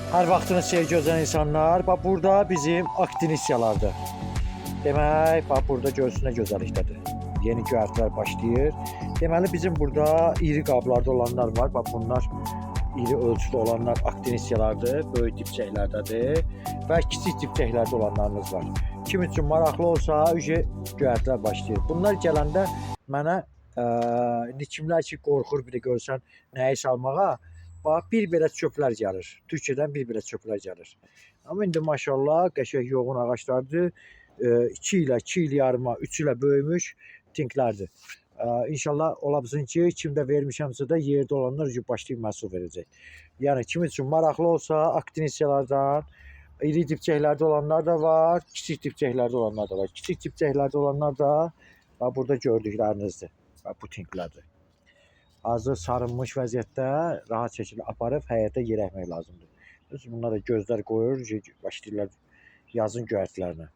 Hər vaxtınız xeyir, gözəl insanlar. Bax burada bizim aktinisiyalardır. Demək, bax burada görsün nə gözəllikdədir. Yeni göyərtilər başlayır. Deməli bizim burada iri qablarda olanlar var. Bax bunlar iri ölçülü olanlar aktinisiyalardır, böyük dipçəklərdədir və kiçik dipçəklərdə olanlarımız var. Kim üçün maraqlı olsa, ücə göyərtilər başlayır. Bunlar gələndə mənə indi kimlər ki qorxur bir də görsən nəyi salmağa, bax bir belə çöplər gəlir. Türkiyədən bir belə çöplər gəlir. Amma indi maşallah qəşəng yoğun ağaclardır. 2 ilə, 2 il yarıma, 3 ilə böyümüş tinklərdir. İnşallah ola bilsin ki, kimdə vermişəmsə də yerdə olanlar üçün başlayıb məhsul verəcək. Yəni kim üçün maraqlı olsa aktinisiyalardan iri dipçəklərdə olanlar da var, kiçik dipçəklərdə olanlar da var. Kiçik dipçəklərdə olanlar da bax burada gördüklərinizdir. Bax bu tinklərdir. Hazır sarınmış vəziyyətdə rahat şəkildə aparıb həyətə yer əkmək lazımdır. Görürsünüz, bunlar da gözlər qoyur, başlayırlar yazın göyərtilərinə.